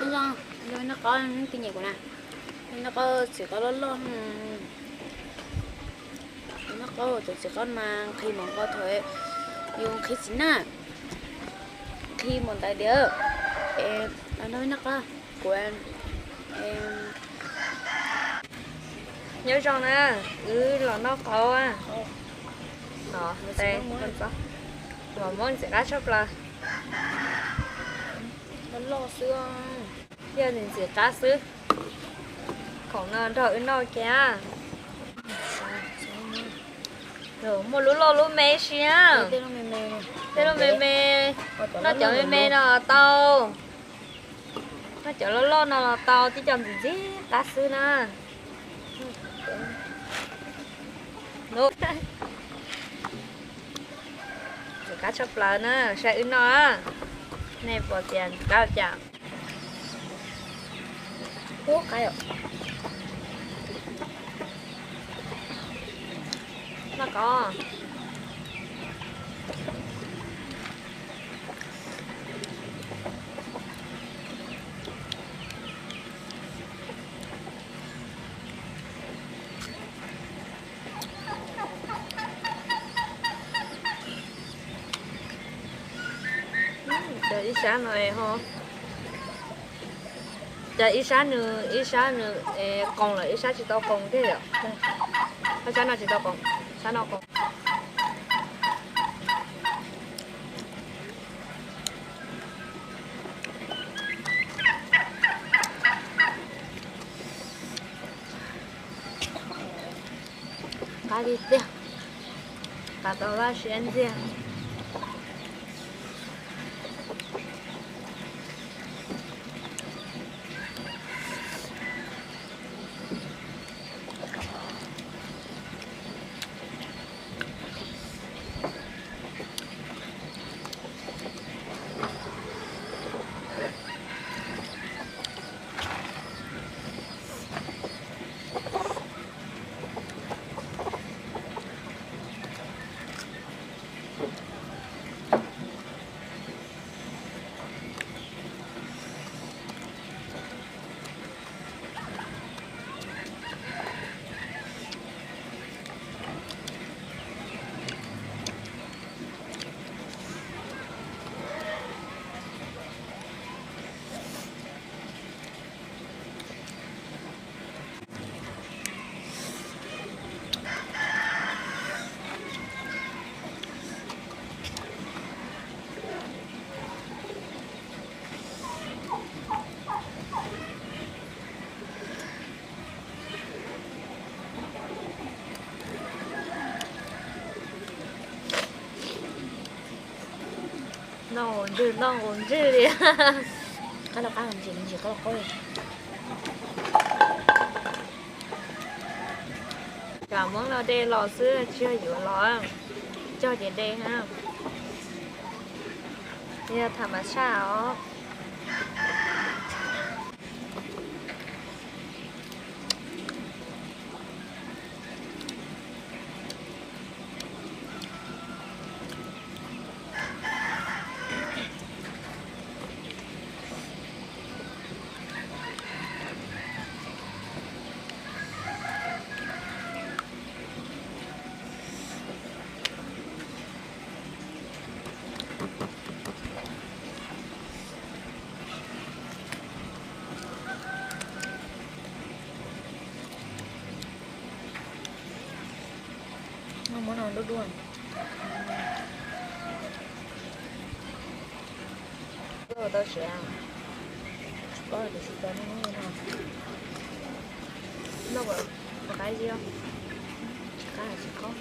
Noj, noj qab, tus nyem kuv na, noj qab txiv qaub loj loj, noj qab tus txiv qaub mas nqhis mus nqa thaum yus nqhis txiv na, nqhis mus ntawd tiag. Noj qab kuv. Nyob zoo na, wb los noj qaub. Los muab ntxim qab tshaj plaws. Yog ntxim qab xwb. Khoom no nrog wb noj kiag. Muaj lub loj lub me siab. Tej lub me me, noj cov me me no los tau. Noj cov loj loj no los tau, tib co ntxim ntxim qab xwb na. Ntxim qab tshaj plaws na, saib wb noj. Nej puas tias ntxim qab cas? Ub, qab yom. Noj qab. Cov ib sab no ho, cov ib sab nws, ib sab nws qoos lawm, ib sab tsis tau qoos thiab yom. Sab no tsis tau qoos, sab no qoos. Qab tiag tiag, qab tau laj siab ntxiag. Noj nqus ntswg, noj nqus ntswg li. Qab los qab, ntsim ntsim qab los qab. Cov Hmoob no de los xwb, tsis yog yuav los, cog ces de na. Yog tham mas tshaj os. Muab no dub dub. Tau siav. Tsis paub tias tsis tau no. Noj kom qab ziab. Tsis qab tsis paub.